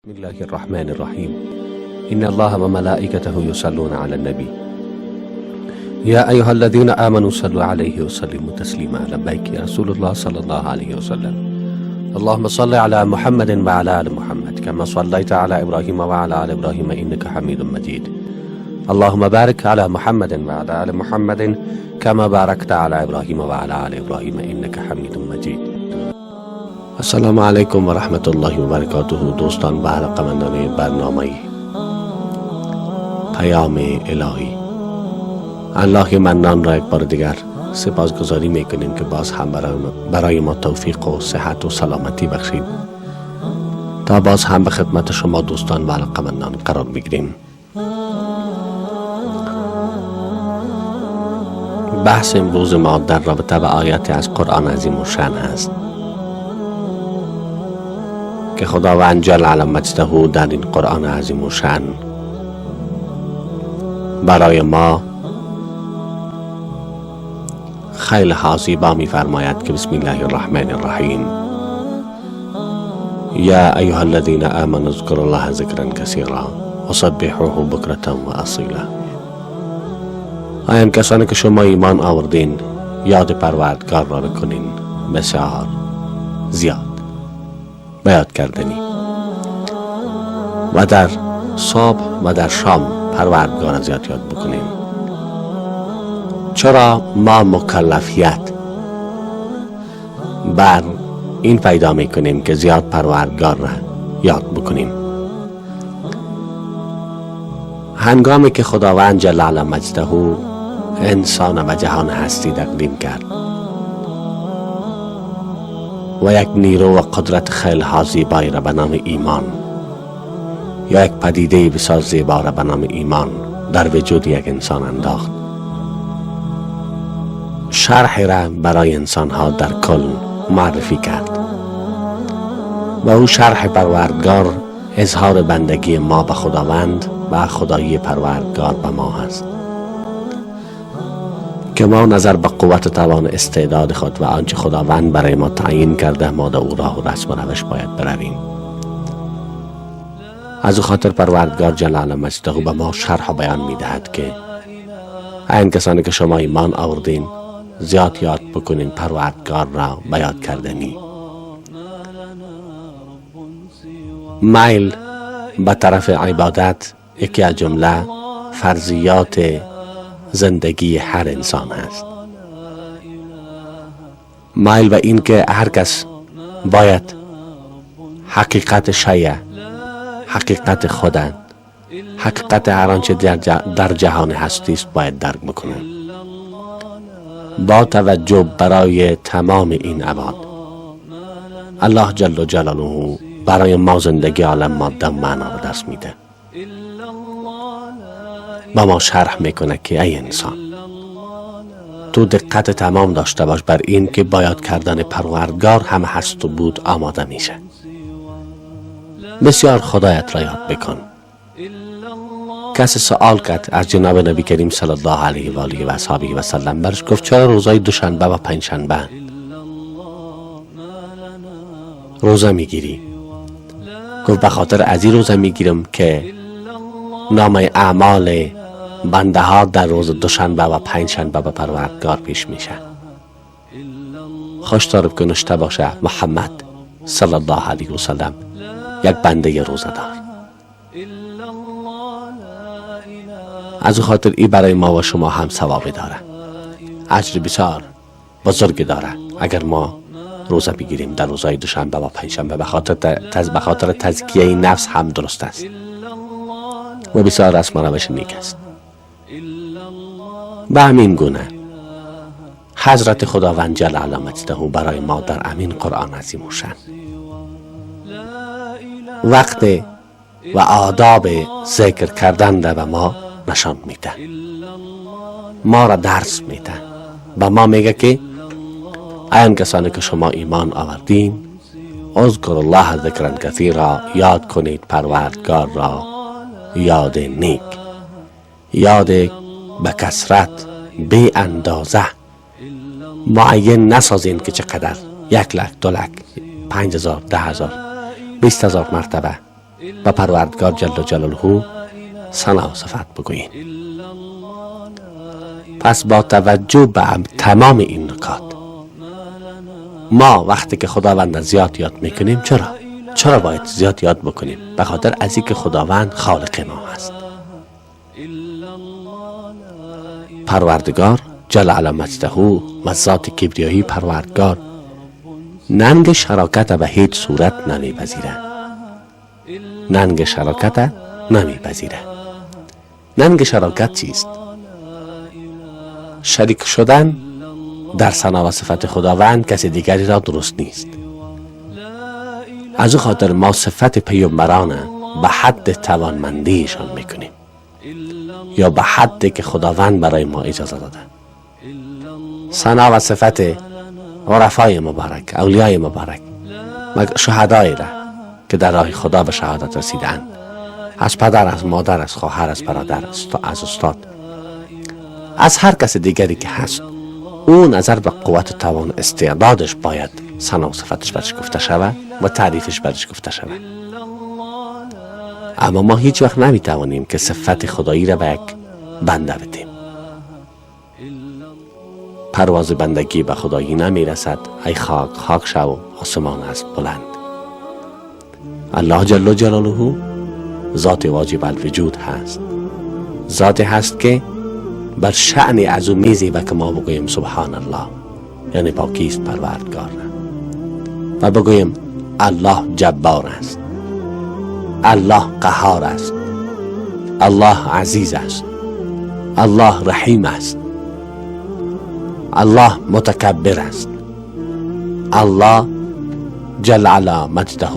بسم الله الرحمن الرحیم. ان الله وملائكته يصلون على النبي يا أيها الذين آمنوا صلوا عليه وسلموا تسليما. لبيك يا رسول الله صلى الله عليه وسلم. اللهم صل على محمد وعلى آل محمد كما صليت على إبراهيم وعلى آل إبراهيم إنك حميد مجيد. اللهم بارك على محمد وعلى آل محمد كما باركت على إبراهيم وعلى آل إبراهيم إنك حميد مجيد. السلام علیکم و رحمت الله و برکاته. دوستان و علاقمندان برنامه پیام الهی، الله منان را یک بار دیگر سپاسگزاری میکنیم که باز هم برای ما توفیق و صحت و سلامتی بخشید تا باز هم به خدمت شما دوستان و علاقمندان قرار بگیریم. بحث امروز ما در رابطه به آیات از قرآن عظیم الشأن است که خداوند جل علی مجده در این قرآن عظیم الشأن برای ما خیلی زیبا می فرماید که بسم الله الرحمن الرحیم. یا ایها الذین آمنوا اذکروا الله ذکرا کثیرا وسبحوه بکرة و اصیلا. آیا کسانی که شما ایمان آوردین یاد پروردگار را بکنین بسیار زیاد بیاد کردنی و در صبح و در شام پروردگار زیاد یاد بکنیم. چرا ما مکلفیت بر این پیدا میکنیم که زیاد پروردگار را یاد بکنیم؟ هنگامی که خداوند جل علی مجده انسان و جهان هستی تقدیم کرد و یک نیرو و قدرت خیلی زیبایی را به نام ایمان یا یک پدیده بسیار زیبا را به نام ایمان در وجود یک انسان انداخت، شرح را برای انسان ها در کل معرفی کرد و او شرح پروردگار اظهار بندگی ما به خداوند و خدایی پروردگار به ما هست که ما نظر به قوت و توان استعداد خود و آنچه خداوند برای ما تعیین کرده ما در او راه و رسم و روش باید برویم. از او خاطر پروردگار جل علی مجده به ما شرح و بیان میدهد که این کسانی که شما ایمان آوردین زیاد یاد بکنین پروردگار را به یاد کردنی. میل به طرف عبادت یکی از جمله فرضیات زندگی هر انسان است. میل به این که هر کس باید حقیقت شیء، حقیقت خودند، حقیقت هر آنچه در جهان هستی است باید درک بکنه. با توجه برای تمام این ابعاد الله جل جلاله برای ما زندگی عالم ماده معنا رو درس میده، با ما شرح میکنه که ای انسان تو دقت تمام داشته باش بر این که با یاد کردن پروردگار همه هست و بود آماده میشه. بسیار خدایت را یاد بکن. کسی سوال کرد از جناب نبی کریم صلی الله علیه و آله و اصحابه و سلم، برش گفت چرا روزای دوشنبه و پنجشنبه روزه میگیری؟ گفت به خاطر از این روزه میگیرم که نامه اعمال بنده ها در روز دوشنبه و پنجشنبه به پروردگار پیش میشه. خوش دارم که نشته باشه محمد صلی الله علیه و سلم یک بنده روزه دار. از خاطر ای برای ما و شما هم ثواب داره، اجر بسیار بزرگ داره اگر ما روزه بگیریم در روزهای دوشنبه و پنجشنبه. به خاطر تزکیه نفس هم درست است و بسیار رسم و روش نیک است. به همین گونه حضرت خداوند جل علی مجده برای ما در امین قرآن عظیم الشأن وقت و آداب ذکر کردن را به ما نشان میده، ما را درس میده، به ما میگه که این کسانی که شما ایمان آوردین اذکر الله ذکرا کثیرا، یاد کنید پروردگار را یاد نیک، یاد به کثرت بی اندازه. معین نسازین که چقدر، 1 لک، 2 لک، 5,000، 10,000، 20,000 مرتبه به پروردگار جل جلاله ثنا و صفت بگویین. پس با توجه به تمام این نکات، ما وقتی که خداوند زیاد یاد میکنیم، چرا باید زیاد یاد بکنیم؟ به خاطر از اینکه خداوند خالق ما هست. پروردگار جل علی مجده و ذات کبریایی پروردگار ننگ شراکت به هیچ صورت نمیپذیره. ننگ شراکت نمیپذیره. ننگ شراکت چیست؟ شریک شدن در ثنا و صفت خداوند کسی دیگری را درست نیست. از او خاطر ما صفت پیامبران به حد توانمندیشان میکنیم یا به حدی که خداوند برای ما اجازه داده. ثنا و صفت عرفای مبارک، اولیای مبارک، شهدای را که در راه خدا به شهادت رسیدند، از پدر، از مادر، از خواهر، از برادر، از استاد، از هر کس دیگری که هست، او نظر به قوت توان استعدادش باید ثنا و صفتش برش گفته شود و تعریفش برش گفته شود. اما ما هیچ وقت نمیتوانیم که صفت خدایی را به یک بنده بدیم. پرواز بندگی به خدایی نمیرسد. ای خاک خاک شو، آسمان است بلند. الله جل جلاله ذات واجب الوجود هست، ذات هست که بر شأن از او میزیبه که ما بگوییم سبحان الله، یعنی پاکیست پروردگار، و بگوییم الله جبار است، الله قهار است، الله عزیز است، الله رحیم است، الله متکبر است، الله جل علی مجده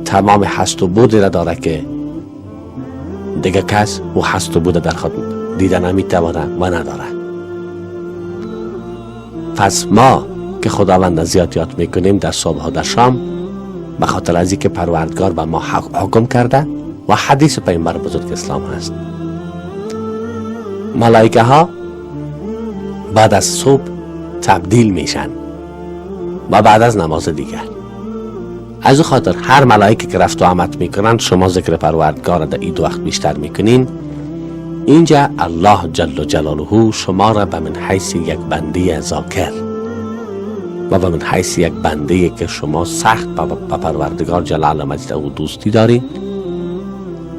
تمام هست و بود را داره که دیگه کس او هست و بود در خود دیده نمیتوانه و نداره. پس ما که خداوند زیاد یاد میکنیم در صبح و در شام، به خاطر از اینکه پروردگار به ما حکم کرده و حدیث پیامبر بزرگ اسلام هست. ملائکه ها بعد از صبح تبدیل میشن و بعد از نماز دیگر. از او خاطر هر ملائکه که رفت و آمد میکنن، شما ذکر پروردگار در این دو وقت بیشتر میکنین. اینجا الله جل جلاله شما را به من حیث یک بنده ذاکر و به من حیث یک بنده که شما سخت به پروردگار جل علی مجده و دوستی دارین،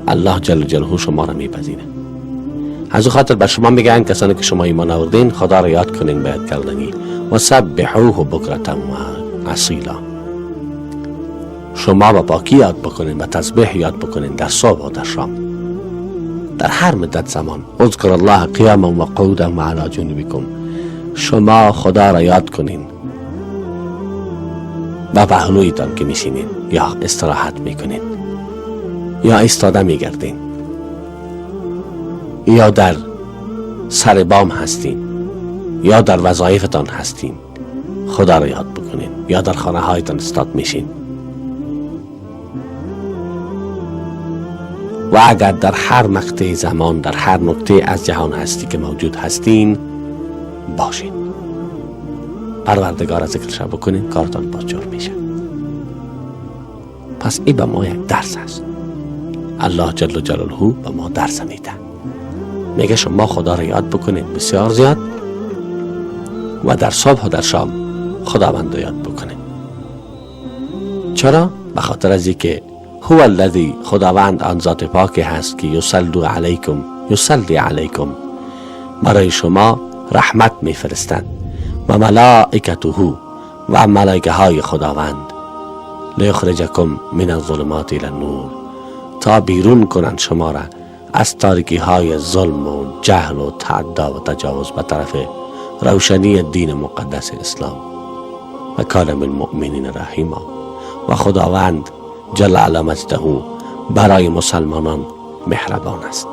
الله جل جلاله شما را میپذیره. از او خاطر به شما میگن کسانی که شما ایمان آوردین خدا را یاد کنین باید کردنی و سبحوه بکرة و اصیلا. شما با پاکی یاد بکنین و تسبیح یاد بکنین در صبح و در شام، در هر مدت زمان. اذکر الله قیاما و قعودا و علی جنوبکم. شما خدا را یاد کنین و پهلویتان که میشینین یا استراحت میکنین یا ایستاده میگردین یا در سر بام هستین یا در وظایفتان هستین، خدا را یاد بکنین، یا در خانه هایتان استاد میشین. و اگر در هر مقطع زمان، در هر نقطه از جهان هستی که موجود هستین باشین، پروردگار ذکرش بکنین، کارتان باز جور میشه. پس این به ما یک درس است. الله جل جلاله به ما درس میده، میگه شما خدا را یاد بکنین بسیار زیاد و در صبح و در شام خداوند را یاد بکنین. چرا؟ به خاطر از اینکه هو الذی، خداوند آن ذات پاکی هست که یصلی علیکم، یصلی علیکم، برای شما رحمت میفرستند و ملائکته و ملائکه های خداوند، لیخرجکم من الظلمات الی النور، تا بیرون کنند شما را از تاریکی های ظلم و جهل و تعدا و تجاوز به طرف روشنی دین مقدس اسلام. و کان بالمؤمنین رحیما، و خداوند جل علی مجده برای مسلمانان مهربان است،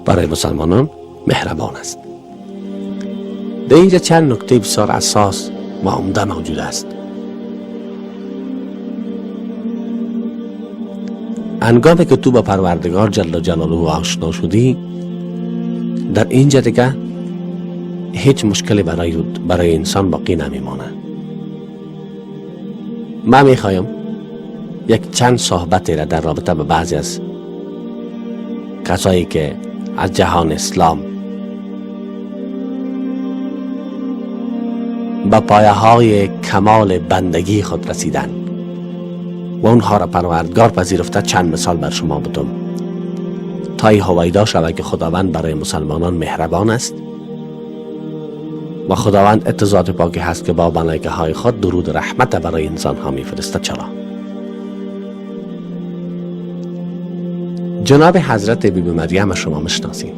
برای مسلمانان مهربان است. در اینجا چند نکته بسیار اساس و عمده موجود است. هنگامی که تو با پروردگار جل جلاله آشنا شدی، در اینجا دیگه هیچ مشکلی برای انسان باقی نمیمانه. من میخوایم یک چند صحبتی را در رابطه به بعضی از کسایی که از جهان اسلام به پایه های کمال بندگی خود رسیدن و اونها را پروردگار پذیرفته چند مثال بر شما بدم تا ای هویدا شود که خداوند برای مسلمانان مهربان است و خداوند اتزاد پاکی هست که با ملائکه های خود درود رحمت برای انسان ها میفرسته. چرا؟ جناب حضرت بیبی مریم شما میشناسید.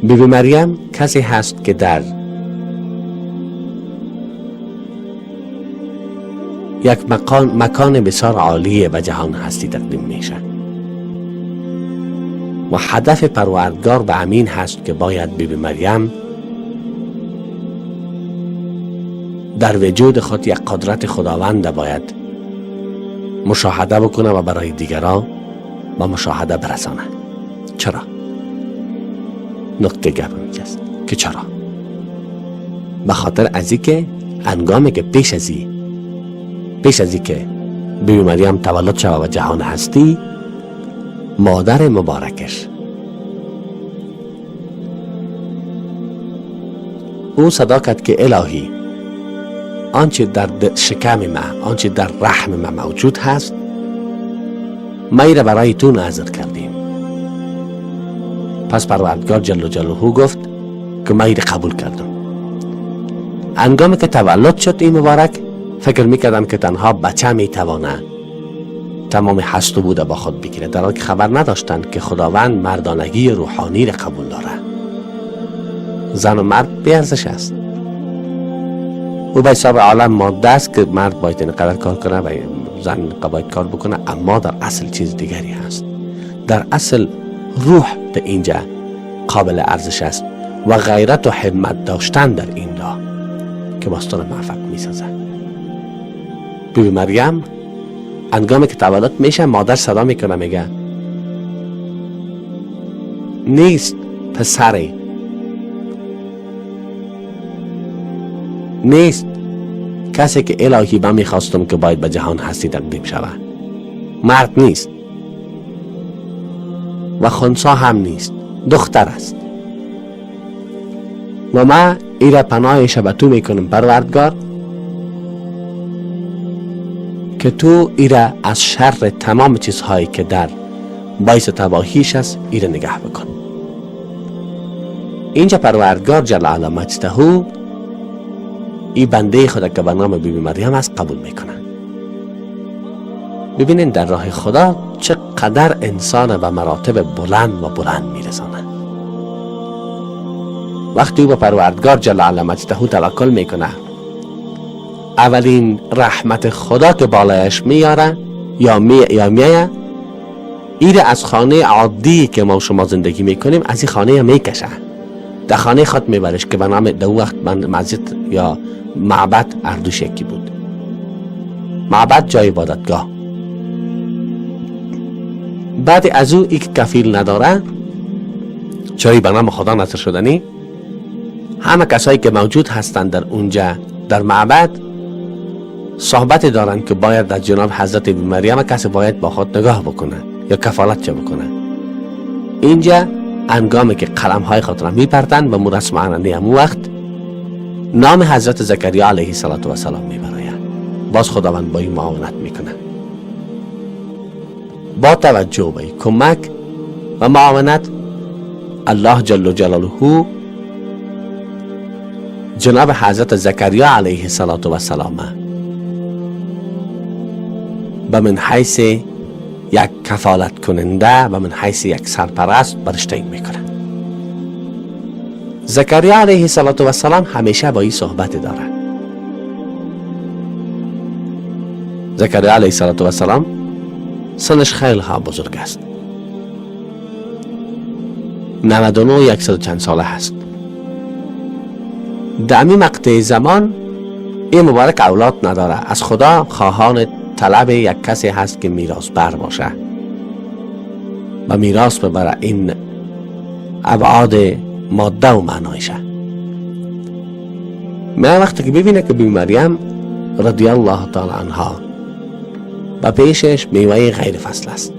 بیبی مریم کسی هست که در یک مکان بسیار عالی به جهان هستی تقدیم میشه و هدف پروردگار به امین هست که باید بیبی مریم در وجود خود یک قدرت خداوند باید مشاهده بکنه و برای دیگران با مشاهده برسانه. چرا؟ نکته گپ است که چرا؟ به خاطر از اینکه هنگامی که پیش از که بیبی مریم تولد شود و جهان هستی، مادر مبارکش او صدا کرد که الهی، آنچه در شکم ما، آنچه در رحم ما موجود هست، ما ای را برای تو نذر کردیم. پس پروردگار جل جلاله گفت که ما ای را قبول کردم. هنگامی که تولد شد این مبارک، فکر میکردم که تنها بچه میتوانه تمام هست و بوده با خود بگیره، در حالی که خبر نداشتند که خداوند مردانگی روحانی را قبول داره. زن و مرد بی ارزش است. او به حساب عالم ماده است که مرد باید اینقدر کار کنه و زن اینقدر باید کار بکنه، اما در اصل چیز دیگری هست. در اصل روح در اینجا قابل ارزش است و غیرت و همت داشتن در این راه که باستان موفق میسازه. بیبی مریم هنگامی که تولد میشه، مادر صدا میکنه، میگه نیست پسری، نیست کسی که الهی من میخواستم که باید به جهان هستی تقدیم شود. مرد نیست و خنثی هم نیست، دختر است و من ایره پناه به تو میکنم پروردگار که تو ایره از شر تمام چیزهایی که در باعث تباهیش است ایره نگه بکن. اینجا پروردگار جل علا مجده ای بنده خدا که به نام بیبی مریم است قبول میکنه. ببینین در راه خدا چقدر انسان به مراتب بلند و بلند میرسانه. وقتی او به پروردگار جل علا مجده توکل میکنه، اولین رحمت خدا که بالایش میاره یا میایه، ایره از خانه عادی که ما و شما زندگی میکنیم از این خانه میکشه، در خانه خود میبرش که به نام دو وقت مسجد یا معبد اردوش یکی بود. معبد جای عبادتگاه. بعد از او یک کفیل نداره، جایی به نام خدا نظر شدنی، همه کسایی که موجود هستند در اونجا در معبد صحبت دارند که باید در جناب حضرت مریم کسی باید با خود نگاه بکنه یا کفالت چه بکنه. اینجا هنگامی که قلم های خود را میپرتند و مرسم عنعنه همون وقت نام حضرت زکریا علیه السلام میبراید. باز خداوند با این معاونت میکنه. با توجه به کمک و معاونت الله جل جلاله جناب حضرت زکریا علیه السلام به من حیث یک کفالت کننده و من حیث یک سرپرست برش تعیین میکنه. زکریا علیه السلام همیشه با این صحبت داره. زکریا علیه السلام سنش خیلی ها بزرگ است، 99 100 چند ساله هست. در این مقطع زمان این مبارک اولاد نداره، از خدا خواهان طلب یک کسی هست که میراث بر باشه و میراث ببره این ابعاد ماده و معنایشه. من وقتی که ببینه که بی مریم رضی الله تعالی عنها و پیشش میوه غیر فصل است.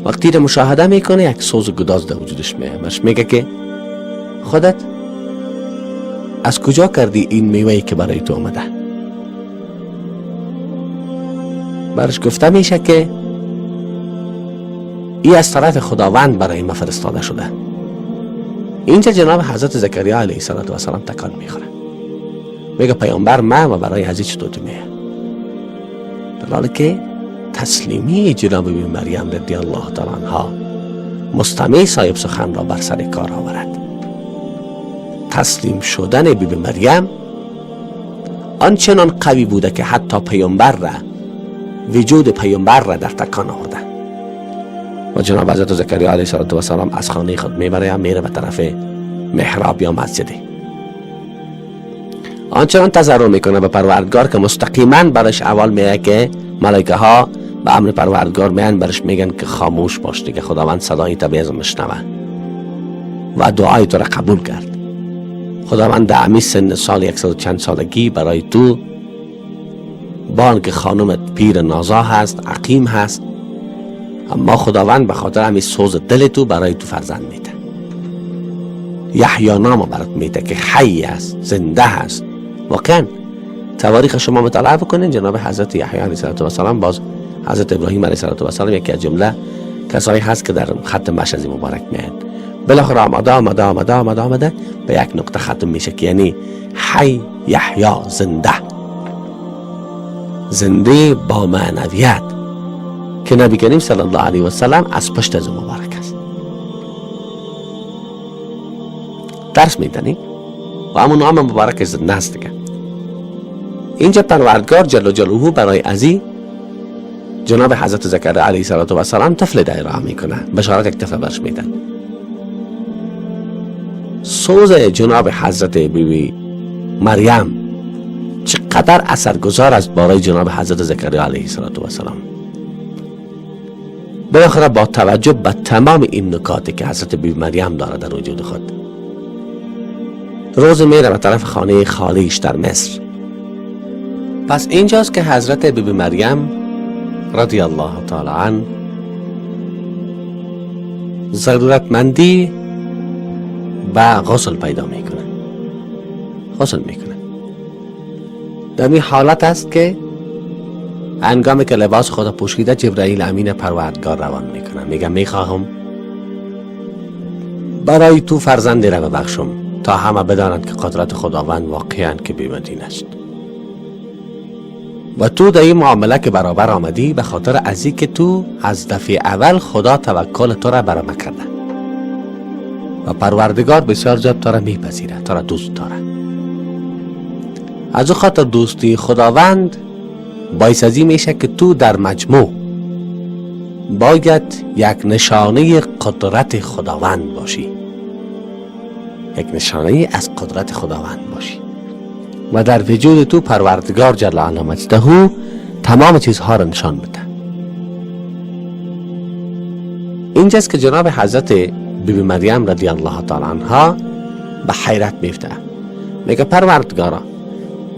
وقتی را مشاهده میکنه یک سوز و گداز در وجودش میاد. میگه که خودت از کجا کردی این میوهی که برای تو آمده؟ برش گفته میشه که ای از طرف خداوند برای ما فرستاده شده. اینجا جناب حضرت زکریا علیه السلام تکان میخوره، میگه پیامبر من و برای حضرت چطور تو میه؟ در حالی که تسلیمی جناب بی مریم رضی الله تعالی عنها مستمع صاحب سخن را بر سر کار آورد. تسلیم شدن بی مریم آنچنان قوی بوده که حتی پیامبر را، وجود پیامبر را در تکان آورده. و جناب حضرت زکریا علیه السلام از خانه خود میبره، میره به طرف محراب یا مسجد. آنچنان تضرع میکنه به پروردگار که مستقیما برش اول میگه که ملائکه ها به امر پروردگار میان برش میگن که خاموش باش دیگه، خداوند صدای تو بیز مشنوه و دعای تو را قبول کرد. خداوند در امی سن سال 100 چند سالگی برای تو، بانک خانمت پیر نازا هست، عقیم هست، اما خداوند به خاطر همین سوز دل تو برای تو فرزند میده، یحیی نام برات میده که حی است، زنده هست. واقعا تواریخ شما مطالعه بکنین، جناب حضرت یحیی علیه السلام، باز حضرت ابراهیم علیه السلام یکی از جمله کسایی هست که در خط مشهد مبارک میاد. بالاخره آمده آمده آمده آمده آمده به یک نقطه ختم میشه که یعنی حی، یحیی، زنده، زنده با معنویت که نبی کریم صلی الله علیه و سلم از پشت از مبارک است. درس میدنی و همون نام مبارک زنده است دیگه. اینجا پروردگار جل جلاله برای ازی جناب حضرت زکریا علیه السلام طفل دایره میکنه، بشارت یک طفل برش میدن. سوز جناب حضرت بیبی مریم چقدر اثرگذار است برای جناب حضرت زکریا علیه السلام. بالاخره با توجه به تمام این نکاتی که حضرت بیبی مریم داره در وجود خود، روز میره به طرف خانه خالیش در مصر. پس اینجاست که حضرت بیبی مریم رضی الله تعالی عنه ضرورتمندی و غسل پیدا میکنه، غسل میکنه. در این حالت است که هنگامی که لباس خود پوشیده، جبرائیل امین پروردگار روان میکنه، میگه میخواهم برای تو فرزندی را ببخشم تا همه بدانند که قدرت خداوند واقعا که بی‌مدین است. و تو در این معامله که برابر آمدی به خاطر ازی که تو از دفعه اول خدا توکل تو را برام کرده و پروردگار بسیار زیاد تو را میپذیره، تو را دوست داره. از او خاطر دوستی خداوند باعث ازی میشه که تو در مجموع باید یک نشانه قدرت خداوند باشی، یک نشانه از قدرت خداوند باشی و در وجود تو پروردگار جل علا مجده تمام چیزها را نشان بده. اینجاست که جناب حضرت بیبی مریم رضی الله تعالی عنها به حیرت میفته، میگه پروردگارا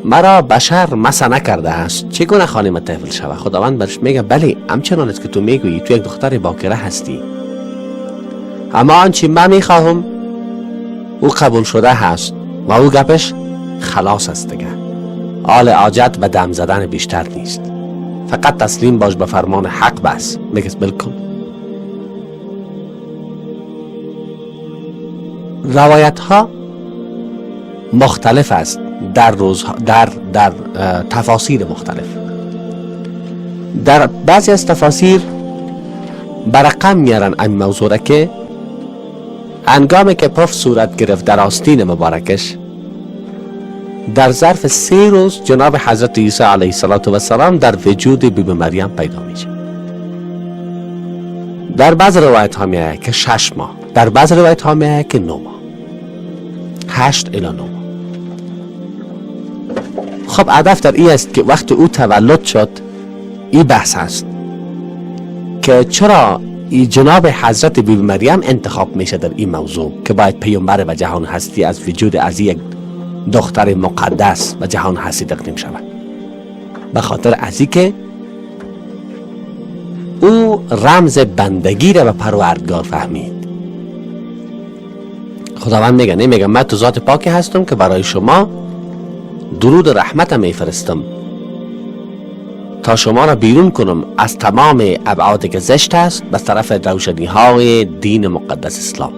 مرا بشر مسا نکرده است، چگونه خانم طفل شوه؟ خداوند برش میگه بله، همچنان است که تو میگویی، تو یک دختر باکره هستی، اما آنچه من میخواهم او قبول شده هست و او گپش خلاص است دیگه، آل عاجت به دم زدن بیشتر نیست، فقط تسلیم باش به فرمان حق بس. میگه بالکل. روایت ها مختلف است در روز در تفاسیر مختلف. در بعضی از تفاسیر برقم میارن این موضوع را که هنگامی که پف صورت گرفت در آستین مبارکش، در ظرف 3 روز جناب حضرت عیسی علیه السلام در وجود بیبی مریم پیدا میشه. در بعض روایت ها میاد که 6 ماه، در بعض روایت ها میاد که 9 ماه، 8 الی 9 ماه. خب هدف در این است که وقت او تولد شد، این بحث هست که چرا ای جناب حضرت بیبی مریم انتخاب میشه در این موضوع که باید پیامبر و جهان هستی از وجود از یک دختر مقدس و جهان هستی تقدیم شود؟ به خاطر از اینکه او رمز بندگی را به پروردگار فهمید. خداوند میگه نمیگه من تو ذات پاکی هستم که برای شما درود رحمت میفرستم تا شما را بیرون کنم از تمام ابعاد که زشت است به طرف روشنی های دین مقدس اسلام،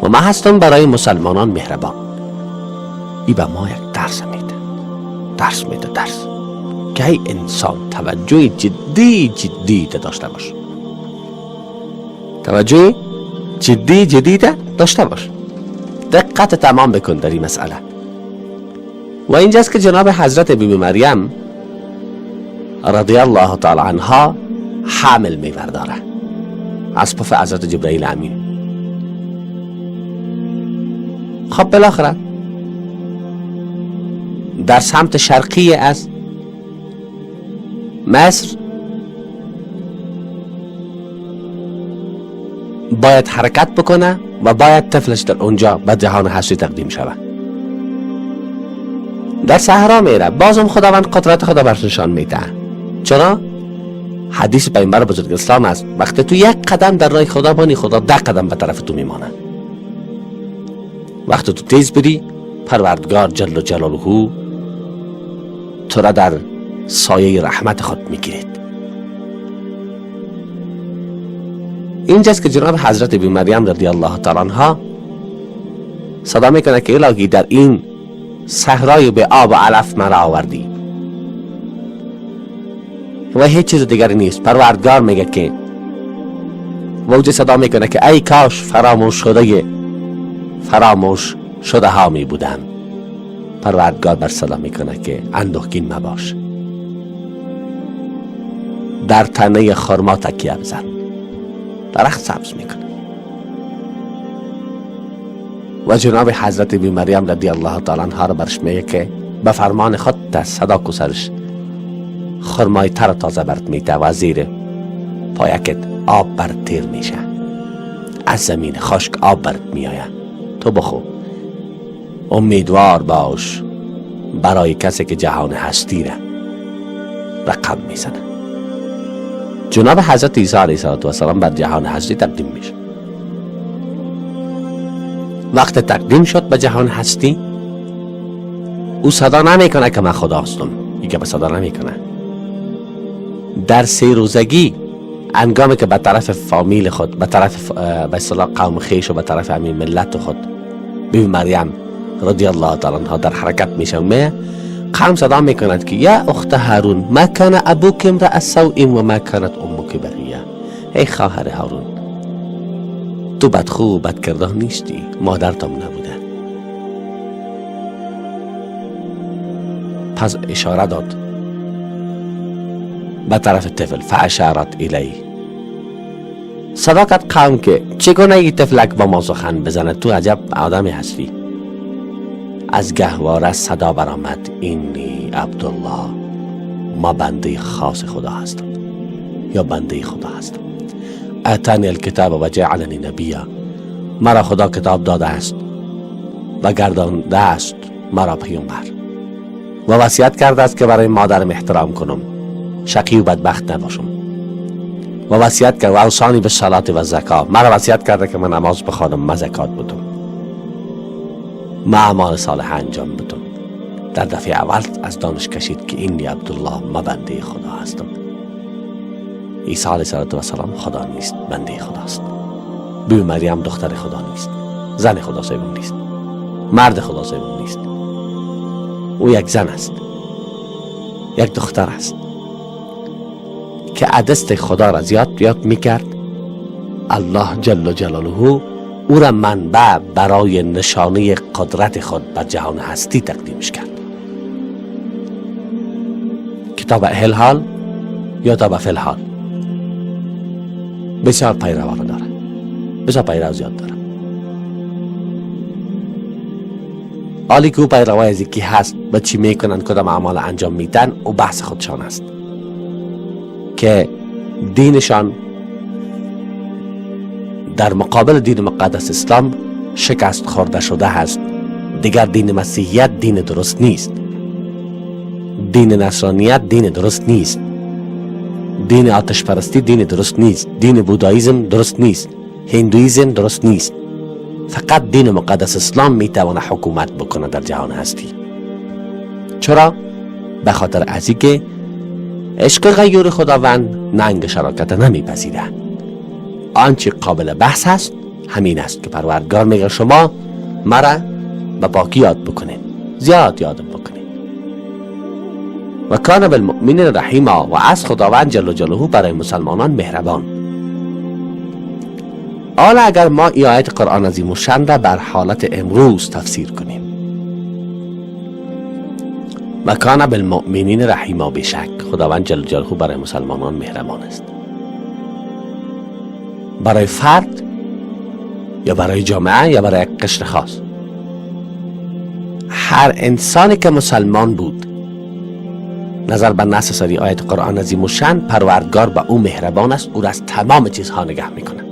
و من هستم برای مسلمانان مهربان. ای به ما یک درس میده، درس میده، درس که ای انسان توجه جدی جدی داشته باش، توجه جدی جدی داشته باش، دقت تمام بکن در این مسئله. و اینجاست که جناب حضرت بیبی مریم رضی الله تعالی عنها حامل میبرداره از پف حضرت جبرئیل امین. خب بالاخره در سمت شرقی از مصر باید حرکت بکنه و باید طفلش در اونجا به جهان هستی تقدیم شود. در صحرا میره، بازم خداوند قدرت خدا برش نشان میده. چرا؟ حدیث پیامبر بزرگ اسلام است وقتی تو یک قدم در راه خدا بانی، خدا 10 قدم به طرف تو میمانه. وقتی تو تیز بری، پروردگار جل جلاله تو را در سایه رحمت خود میگیرید. اینجاست که جناب حضرت بی مریم رضی الله تعالی عنها صدا میکنه که الهی در این صحرای به آب و علف مرا آوردی و هیچ چیز دیگری نیست. پروردگار میگه که وجه صدا میکنه که ای کاش فراموش شده ها می بودم. پروردگار بر صدا میکنه که اندوهگین مباش، در تنه خرما تکیه بزن، درخت سبز میکنه. و جناب حضرت بی مریم رضی الله تعالی عنها را برش میگه که به فرمان خود صدا کو سرش خرمای تر تازه برت میده و زیر پایکت آب برت تیر میشه، از زمین خشک آب برت میآید، تو بخو، امیدوار باش برای کسی که جهان هستی را رقم میزنه. جناب حضرت عیسی علیه السلام بر جهان هستی تقدیم میشه. وقت تقدیم شد به جهان هستی، او صدا نمیکنه که من خدا هستم، دیگه به صدا نمیکنه. در 3 روزگی هنگامی که به طرف فامیل خود، به طرف به اصطلاح قوم خویش و به طرف همین ملت خود بی مریم رضی الله تعالی عنها در حرکت میشه، قوم صدا میکند که یا اخت هارون ما کان ابوک امرأ سوء و ما کانت امک بغیه. ای خواهر هارون، تو بدخو و بدکردار نیستی، مادرتم نبوده. پس اشاره داد به طرف طفل، فاشارت الیه. صدا کرد قوم که چگونه این طفلک با ما سخن بزنه، تو عجب آدمی هستی. از گهواره صدا برآمد اینی عبدالله، ما بنده خاص خدا هستم یا بنده خدا هستم. اتانی الکتاب و جعلنی نبیا، مرا خدا کتاب داده است و گردانده است مرا پیامبر و وصیت کرده است که برای مادرم احترام کنم، شقی و بدبخت نباشم. و وصیت کرد و اوصانی به صلات و زکات، مرا وصیت کرده که من نماز بخوانم، من زکات بدم، ما اعمال صالح انجام بدم. در دفعه اول از دانش کشید که اینی عبدالله، ما بنده خدا هستم. عیسی علیه السلام خدا نیست، بنده خداست. بی مریم دختر خدا نیست، زن خدا صاحب نیست، مرد خدا صاحب نیست. او یک زن است، یک دختر است که عدست خدا را زیاد یاد میکرد. الله جل جلاله او را منبع برای نشانه قدرت خود بر جهان هستی تقدیمش کرد. کتاب اهل حال یا تا به فی الحال بسیار پیروان داره، بسیار پیرو زیاد داره. حالی که او پیروای از کی هست و چی میکنن، کدام اعمال انجام میدن، او بحث خودشان است که دینشان در مقابل دین مقدس اسلام شکست خورده شده هست دیگر دین مسیحیت دین درست نیست، دین نصرانیت دین درست نیست، دین آتش پرستی دین درست نیست، دین بوداییزم درست نیست، هندویزم درست نیست. فقط دین مقدس اسلام میتواند حکومت بکنه در جهان هستی. چرا؟ به خاطر از اینکه عشق غیور خداوند ننگ شراکت نمیپذیره. آنچه قابل بحث است همین است که پروردگار میگه شما مرا به پاکی یاد بکنین، زیاد یادم بکنین. و کان بالمؤمنین رحیما، و از خداوند جل جلاله برای مسلمانان مهربان. حالا اگر ما ای آیت قرآن عظیم الشان را بر حالت امروز تفسیر کنیم، و کان بالمؤمنین رحیما، بشک خداوند جل جلاله برای مسلمانان مهربان است. برای فرد یا برای جامعه یا برای یک قشر خاص، هر انسانی که مسلمان بود نظر به نص سری آیت قرآن عظیم الشان، پروردگار به او مهربان است، او را از تمام چیزها نگه میکنه.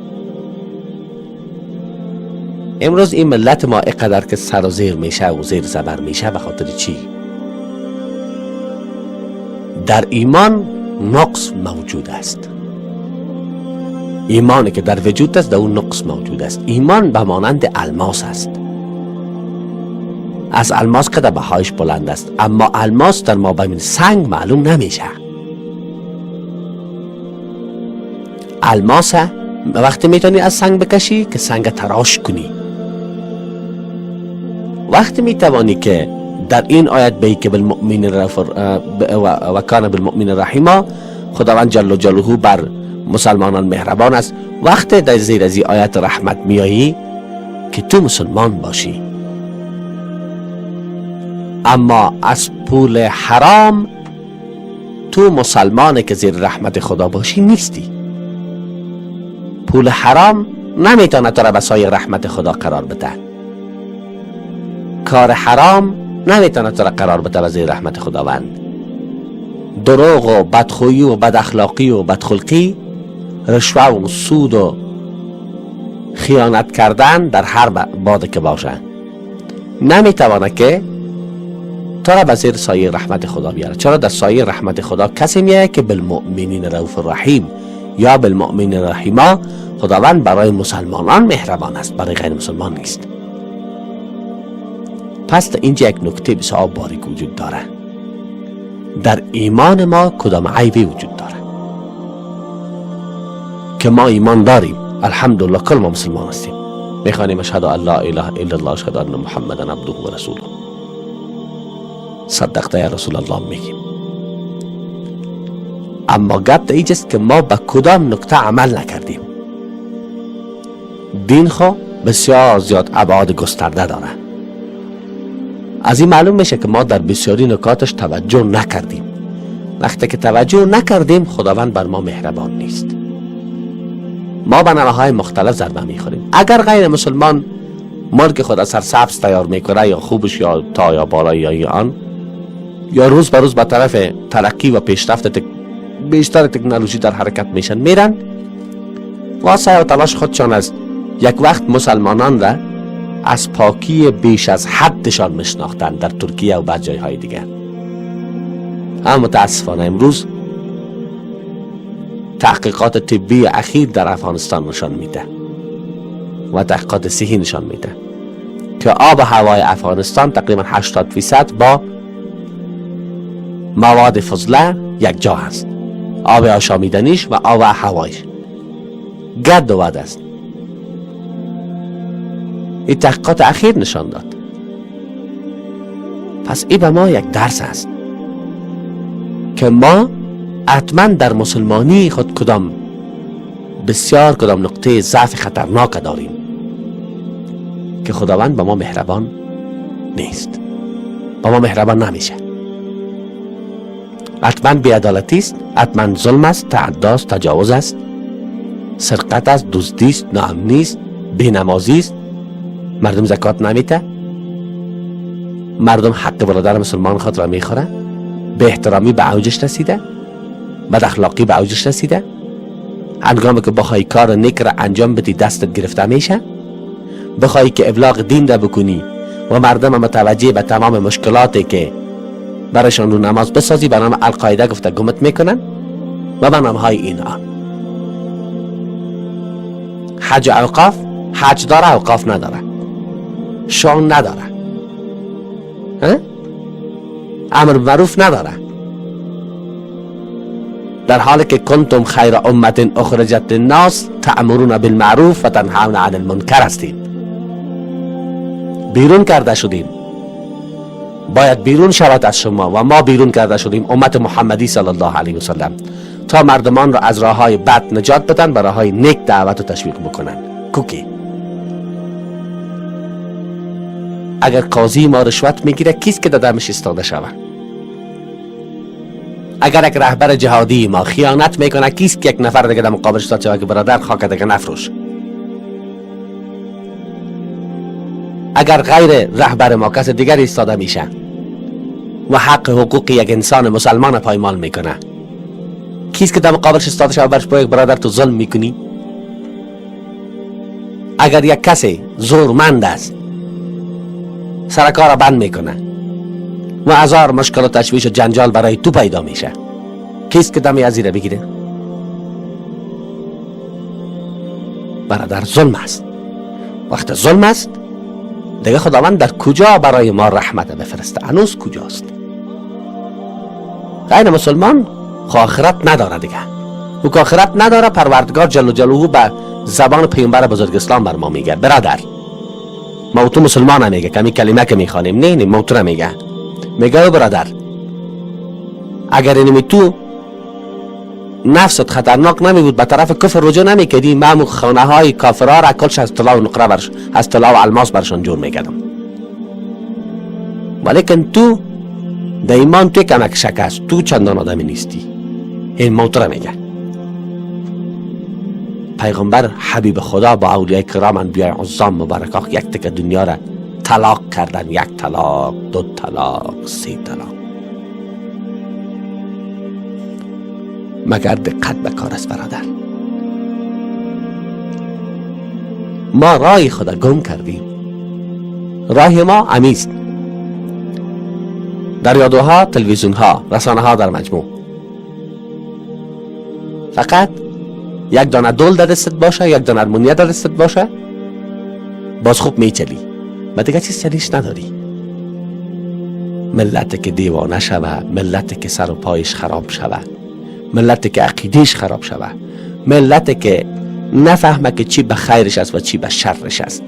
امروز این ملت ما اینقدر که سر و زیر میشه و زیر زبر میشه، به خاطر چی؟ در ایمان نقص موجود است. ایمانی که در وجود است در اون نقص موجود است. ایمان به مانند الماس است. از الماس که در بهایش بلند است، اما الماس در مابین سنگ معلوم نمیشه. الماس وقتی میتونی از سنگ بکشی که سنگ تراش کنی، وقتی میتوانی که در این آیت به که بالمؤمن و کان بالمؤمن رحیما، خداوند جل جلاله بر مسلمانان مهربان است. وقتی در زیر از آیت رحمت میایی که تو مسلمان باشی، اما از پول حرام تو مسلمانه که زیر رحمت خدا باشی نیستی. پول حرام نمیتونه تو را به سایه رحمت خدا قرار بده. کار حرام نمیتونه تو را قرار بده به زیر رحمت خداوند. دروغ و بدخویی و بد اخلاقی و بدخلقی، رشوه و سود و خیانت کردن در هر باد که باشه نمیتونه که تو را به زیر سایه رحمت خدا بیاره. چرا در سایه رحمت خدا کسی میایه که بالمؤمنین رؤوف الرحیم یا بالمؤمنین رحیما، خداوند برای مسلمانان مهربان است، برای غیر مسلمان نیست. پس در اینجا یک نکته بسیار باریک وجود داره. در ایمان ما کدام عیبی وجود داره که ما ایمان داریم، الحمدلله کل ما مسلمان هستیم، میخوانیم اشهد ان لا اله الا الله اشهد ان محمدا عبده و رسوله، صدقت یا رسول الله میگیم. اما گپ در اینجاست که ما به کدام نکته عمل نکردیم. دین خو بسیار زیاد ابعاد گسترده داره. از این معلوم میشه که ما در بسیاری نکاتش توجه نکردیم. وقتی که توجه نکردیم خداوند بر ما مهربان نیست. ما به نوع‌های مختلف ضربه میخوریم. اگر غیر مسلمان مرگ خود از سرسبز تیار میکنه یا خوبش یا تا یا بالای یا آن، یا روز به روز به طرف ترقی و پیشرفت بیشتر تکنولوژی در حرکت میشن میرن و سعی و تلاش خودشان است. یک وقت مسلمانان را از پاکی بیش از حدشان میشناختند در ترکیه و بعض جایهای دیگر. اما متاسفانه امروز تحقیقات طبی اخیر در افغانستان نشان میده و تحقیقات صحی نشان میده که آب هوای افغانستان تقریبا 80% با مواد فضله یک جا هست. آب آشامیدنیش و آب هوایش گرد و باد است. این تحقیقات اخیر نشان داد. پس این به ما یک درس است که ما حتما در مسلمانی خود کدام بسیار کدام نقطه ضعف خطرناک داریم که خداوند به ما مهربان نیست، با ما مهربان نمیشه. حتما بی‌عدالتی است، حتما ظلم است، تعدی است، تجاوز است، سرقت است، دزدی است، ناامنی است، بی‌نمازی است، مردم زکات نمیده، مردم حق برادر مسلمان خود را میخوره، به احترامی به اوجش رسیده، بد اخلاقی به اوجش رسیده. هنگامی که بخوای کار نیک را انجام بدی دستت گرفته میشه، بخوای که ابلاغ دین را بکنی و مردم متوجه به تمام مشکلاتی که برایشان رو نماز بسازی به نام القاعده گفته گمت میکنن و به نام های این آن. حج اوقاف، حج داره اوقاف نداره، شان نداره، امر معروف نداره، در حالی که کنتم خیر امت اخرجت للناس تأمرون بالمعروف و تنهون عن المنکر هستیم. بیرون کرده شدیم، باید بیرون شود از شما و ما بیرون کرده شدیم امت محمدی صلی الله علیه وسلم تا مردمان را از راه های بد نجات بدن، به راه های نیک دعوت و تشویق بکنن. کوکی اگر قاضی ما رشوت میگیره کیست که دادمش ایستاده شود؟ اگر یک رهبر جهادی ما خیانت میکنه کیست که یک نفر دیگه در مقابلش ایستاده شود که برادر خاک دیگه نفروش؟ اگر غیر رهبر ما کس دیگر ایستاده میشه و حق حقوق یک انسان مسلمان پایمال میکنه کیست که در مقابلش ایستاده شود برش با یک برادر تو ظلم میکنی؟ اگر یک کسی زورمند است سرکار را بند میکنه و هزار مشکل و تشویش و جنجال برای تو پیدا میشه کیست که دمی از زیر بگیره؟ برادر ظلم است. وقت ظلم است دیگه خداوند در کجا برای ما رحمت بفرسته؟ هنوز کجاست؟ غیر مسلمان خو آخرت نداره دیگه، او که آخرت نداره پروردگار جل جلاله به زبان پیامبر بزرگ اسلام بر ما میگه برادر ما تو مسلمان میگه کمی کلمه که میخوانیم نه نه موتور میگه، میگه برادر اگر اینمی تو نفست خطرناک نمی بود به طرف کفر رجوع نمیکردی من خانه های کافرها را کلش از طلا و نقره برش از طلا و الماس برشان جور میکردم، ولیکن تو در ایمان تو کمک شکست، تو چندان آدمی نیستی. این موتور میگه. پیغمبر حبیب خدا با اولیاء کرام انبیاء عظام مبارکاخ یک تک دنیا را طلاق کردن، یک طلاق، دو طلاق، سه طلاق. مگر دقت به کار است برادر؟ ما راه خدا گم کردیم. راه ما امیست در رادیوها، تلویزیون ها، رسانه ها در مجموع. فقط یک دانه دول در دستت باشه، یک دانه ارمونیه در دستت باشه، باز خوب میچلی و دیگه چیز چلیش نداری. ملت که دیوانه شوه، ملت که سر و پایش خراب شوه، ملت که عقیدهش خراب شوه، ملت که نفهمه که چی به خیرش است و چی به شرش است،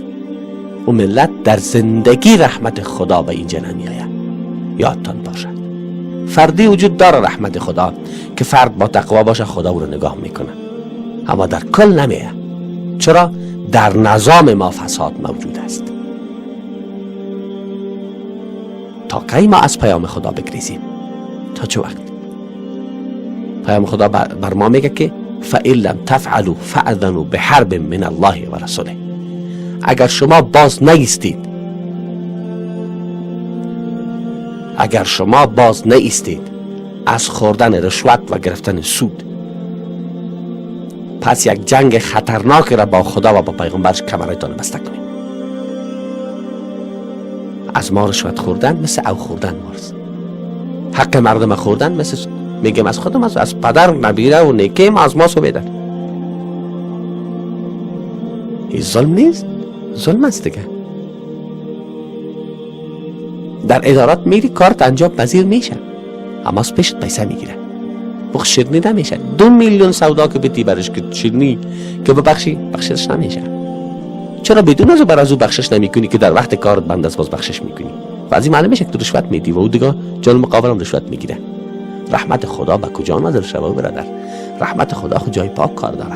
و ملت در زندگی رحمت خدا به اینجا نمیآید. یادتان باشد فردی وجود داره رحمت خدا که فرد با تقوا باشه خدا او رو نگاه میکنه، اما در کل نمیه. چرا؟ در نظام ما فساد موجود است. تا کی ما از پیام خدا بگریزیم؟ تا چه وقت؟ پیام خدا بر ما میگه که فَإِنْ لَمْ تَفْعَلُوا فَأْذَنُوا بِحَرْبٍ مِنَ اللَّهِ وَرَسُولِهِ. اگر شما باز نیستید، اگر شما باز نیستید از خوردن رشوت و گرفتن سود، پس یک جنگ خطرناک را با خدا و با پیغمبرش کمرتان بسته کنید. از ما رشوت خوردن مثل او خوردن ماست. حق مردم خوردن مثل میگم از خودم، از پدر نبیره و نیکه ما از ما سو بدن. این ظلم نیست؟ ظلم است دیگه. در ادارات میری کارت انجام پذیر میشه، اما از پیشت پیسه میگیره، بخش شیرینی نمیشه. 2 میلیون سودا که بدی برش که شیرینی که ببخشی بخشش نمیشه. چرا بدون از بر از او بخشش نمیکنی که در وقت کارت بند است باز بخشش میکنی؟ و از این معلوم میشه که تو رشوت میدی و او دیگه جان مقابلم رشوت میگیره. رحمت خدا به کجا نازل شوه برادر؟ رحمت خدا خود جای پاک کار داره.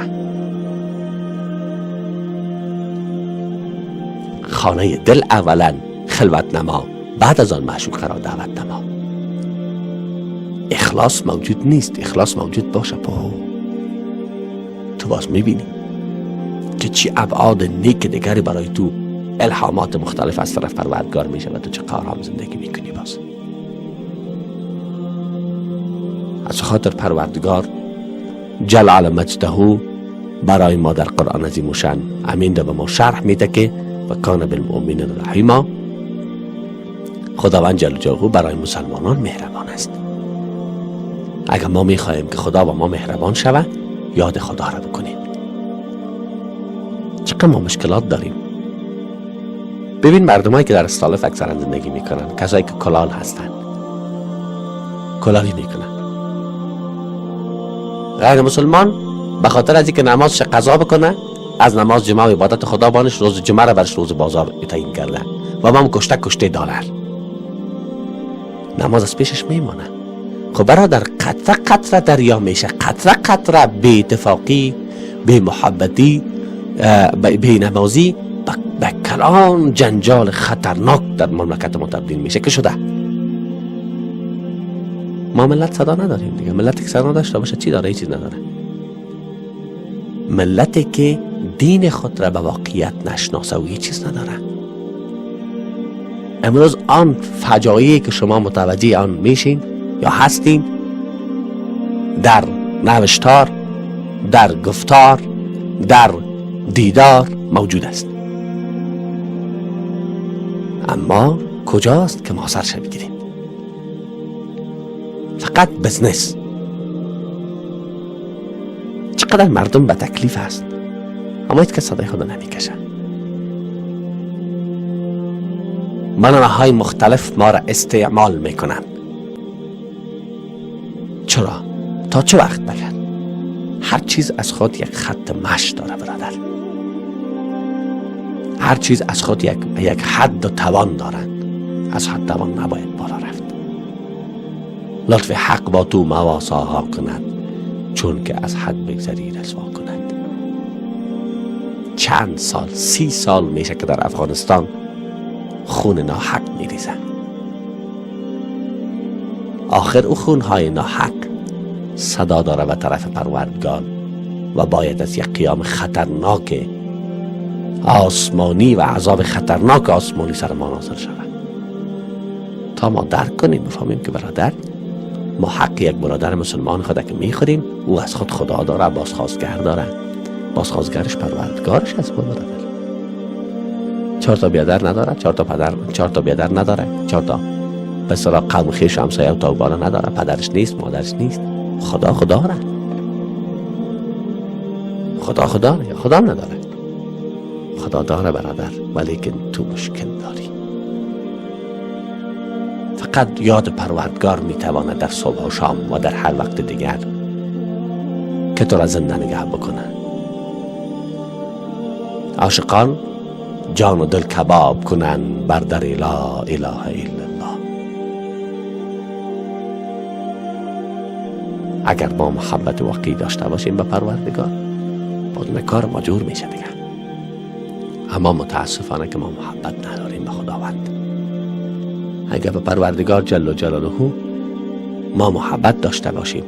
خانه دل اولا خلوت نما، بعد از آن معشوق را دعوت نما. اخلاص موجود نیست. اخلاص موجود باشه پا تو باز میبینی که چی ابعاد نیک دیگری برای تو الهامات مختلف از طرف پروردگار میشه و تو چه آرام زندگی میکنی. باز از خاطر پروردگار جلال مجده برای ما در قرآن عظیم و شأن امین ده به ما شرح میده که و کان بالمؤمنین رحیما. خداوند جل جلاله برای مسلمانان مهربان است. اگر ما میخواهیم که خدا با ما مهربان شود، یاد خدا را بکنیم. چقدر ما مشکلات داریم. ببین مردمایی که در استالف اکثرا زندگی میکنن، کسایی که کلال هستن، کلالی میکنن. غیر مسلمان به خاطر از اینکه نمازش قضا بکنه، از نماز جمعه و عبادت خدا بانش روز جمعه را برش روز بازار تعیین کرده و ما هم کشته دلار نماز از پیشش میمانه. خب برادر، قطره قطره دریا میشه، قطره قطره بی اتفاقی، بی محبتی، بی نمازی به کلان جنجال خطرناک در مملکت ما تبدیل میشه که شده. ما ملت صدا نداریم دیگه. ملتی که صدا نداشته باشه چی داره؟ هیچ چیز نداره. ملتی که دین خود را به واقعیت نشناسه و هیچ چیز نداره. امروز آن فجایعی که شما متوجه آن میشین یا هستین، در نوشتار، در گفتار، در دیدار موجود است. اما کجاست که ما سرش بگیریم؟ فقط business. چقدر مردم به تکلیف است، اما هیچ کس صدای خود نمیکشه. برنامه های مختلف ما را استعمال میکنن. چرا؟ تا چه وقت بگن؟ هر چیز از خود یک خط مش داره برادر. هر چیز از خود یک حد و توان دارند. از حد توان نباید بالا رفت. لطف حق با تو مواساها کند، چون که از حد بگذری رسوا کند. چند سال، 30 سال میشه که در افغانستان خون ناحق میریزن. آخر او خونهای ناحق صدا داره به طرف پروردگار و باید از یک قیام خطرناک آسمانی و عذاب خطرناک آسمانی سر ما نازل شود تا ما درک کنیم، بفهمیم که برادر، ما حق یک برادر مسلمان خود که میخوریم، او از خود خدا داره، بازخواستگر داره، بازخواستگرش پروردگارش است. برادر 4 تا بیادر نداره، 4 تا پدر، 4 تا بیادر نداره، 4 تا به اصطلاح قوم خویش همسایه و تاوبالا نداره، پدرش نیست، مادرش نیست. خدا خدا داره، خدا خدا داره، خدا نداره، خدا داره برادر، ولیکن تو مشکل داری. فقط یاد پروردگار میتواند در صبح و شام و در هر وقت دیگر که تو را زنده نگه بکنه. عاشقان جان و دل کباب کنن بر در لا اله الا الله. اگر ما محبت واقعی داشته باشیم به پروردگار، باز کار ما جور میشه دیگه. اما متاسفانه که ما محبت نداریم به خداوند. اگر به پروردگار جل جلاله ما محبت داشته باشیم،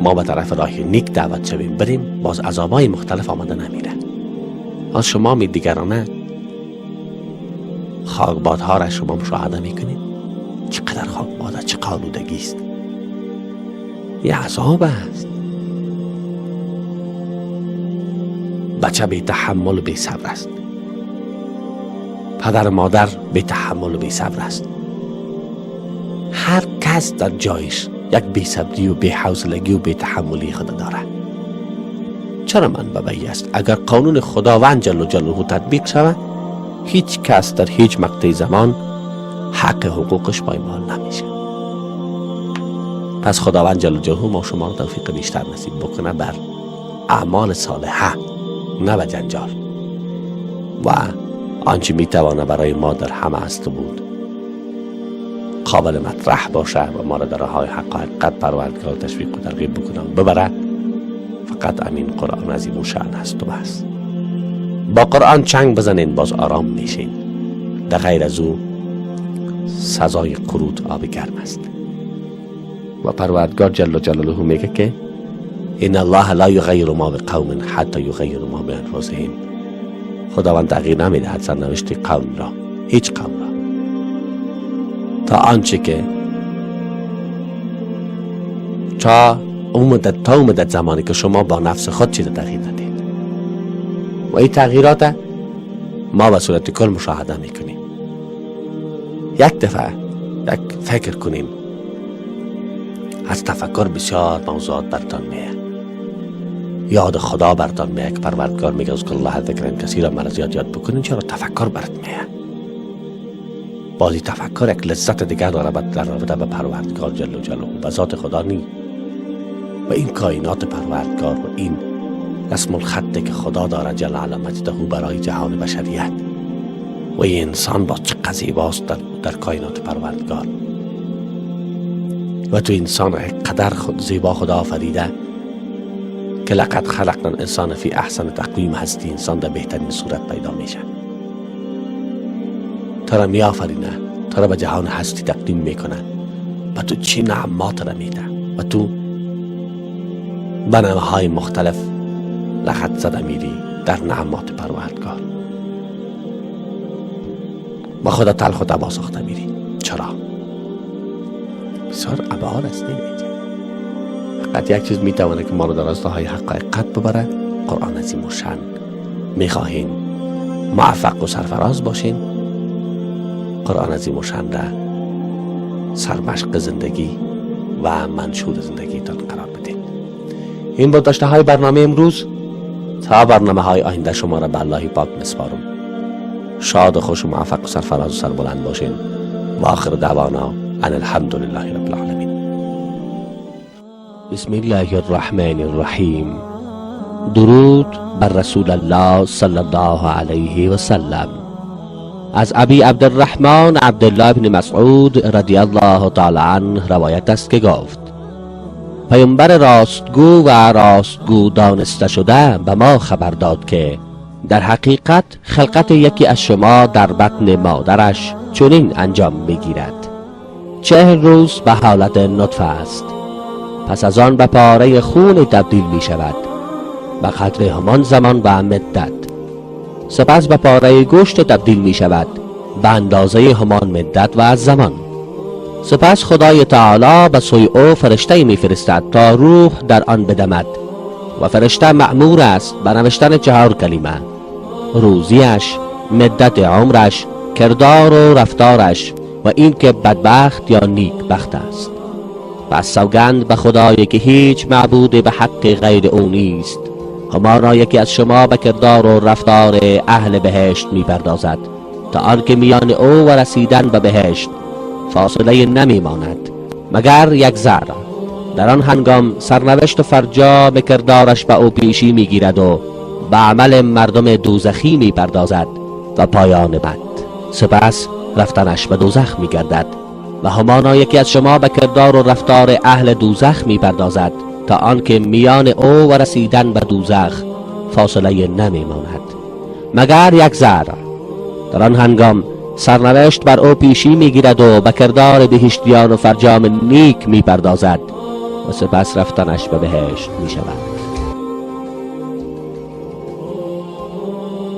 ما به طرف راه نیک دعوت شویم بریم، باز عذابای مختلف آمده نمیره. از شما می دیگرانه خاکبادها را شما مشاهده میکنید، چقدر خاکباد، چه آلودگی است، یه عذاب است. بچه بی تحمل و بی صبر است، پدر و مادر بی تحمل و بی صبر است. هر کس در جایش یک بی صبری و بی حوصلگی و بی تحملی خود داره. چرا من ببایی است؟ اگر قانون خداوند جل جلاله تطبیق شود، هیچ کس در هیچ مقطع زمان حق حقوقش پایمال نمیشه. پس خداوند جل جلاله ما شما رو توفیق بیشتر نصیب بکنه بر اعمال صالحه، نه به جنجال. و آنچه میتوانه برای ما در همه است بود قابل مطرح باشه و ما را در راه حق و حقیقت پروردگار تشویق و ترغیب بکنه و ببره، فقط امین قرآن عظیم و شأن هست و بس. با قرآن چنگ بزنین باز آرام میشین، در غیر از او سزای قروت آب گرم است. و پروردگار جل جلاله میگه که ان الله لا یغیر ما بقوم حتی یغیروا ما بانفسهم. خداوند تغییر نمیدهد سرنوشت قوم را، هیچ قوم را، تا آنچه که تا اون مدت زمانی که شما با نفس خود چیز تغییر ندید. و این تغییرات ما به صورت کل مشاهده میکنیم. یک دفعه یک فکر کنین، از تفکر بسیار موضوعات برتان میه، یاد خدا برتان میه که پروردگار میگه اذکر الله ذکرا کثیرا، مرا زیاد یاد بکنین. چرا تفکر برات میه؟ بازی تفکر یک لذت دیگر داره در رابطه به پروردگار جل جلاله، به ذات خدا نی، و این کائنات پروردگار و این رسم الخط که خدا داره جل علامت برای جهان بشریت و این انسان با چه زیباست در کائنات پروردگار. و تو انسان قدر خود زیبا خدا آفریده که لقد خلقنا الانسان فی احسن تقویم هستی، انسان در بهترین صورت پیدا میشه. تو را می آفرینه، تو را به جهان هستی تقدیم میکنه و تو چی نعمات را میده و تو به نوعهای مختلف لغت زده میری در نعمات پروردگار با خدا تلخ و تباه ساخته میری. چرا؟ بسیار ابعاد است. فقط یک چیز میتوانه که ما رو در راستاهای حقیقت ببره، قرآن عظیم الشأن. میخواهین موفق و سرفراز باشین، قرآن عظیم الشأن را سرمشق زندگی و منشور زندگیتان قرار بدین. این بود داشته های برنامه امروز. تا برنامه های آینده شما را به الله پاک میسپارم. شاد و خوش و موفق و سرفراز و سربلند باشین. و آخر دعوانا ان الحمد لله رب العالمین. بسم الله الرحمن الرحیم. درود بر رسول الله صلی الله علیه و سلم. از ابی عبدالرحمن عبدالله بن مسعود رضی الله تعالی عنه روایت است که گفت: پیامبر راستگو و راستگو دانسته شده به ما خبر داد که در حقیقت خلقت یکی از شما در بطن مادرش چنین انجام میگیرد: 40 روز به حالت نطفه است، پس از آن به پاره خون تبدیل می شود به قدر همان زمان و مدت، سپس به پاره گوشت تبدیل می شود به اندازه همان مدت و زمان، سپس خدای تعالی به سوی او فرشته می فرستد تا روح در آن بدمد و فرشته مأمور است به نوشتن 4 کلمه: روزیش، مدت عمرش، کردار و رفتارش و اینکه بدبخت یا نیک بخت است. پس سوگند به خدایی که هیچ معبود به حق غیر او نیست، همانا یکی از شما به کردار و رفتار اهل بهشت میپردازد تا آنکه میان او و رسیدن به بهشت فاصله نمیماند مگر یک ذره. در آن هنگام سرنوشت و فرجام کردارش به او پیشی میگیرد و به عمل مردم دوزخی میپردازد و پایان بد، سپس رفتنش به دوزخ میگردد. و همانا یکی از شما به کردار و رفتار اهل دوزخ میپردازد تا آنکه میان او و رسیدن به دوزخ فاصله نمیماند مگر یک ذره. در آن هنگام سرنوشت بر او پیشی میگیرد و به کردار بهشتیان و فرجام نیک میپردازد و سپس رفتنش به بهشت میشود.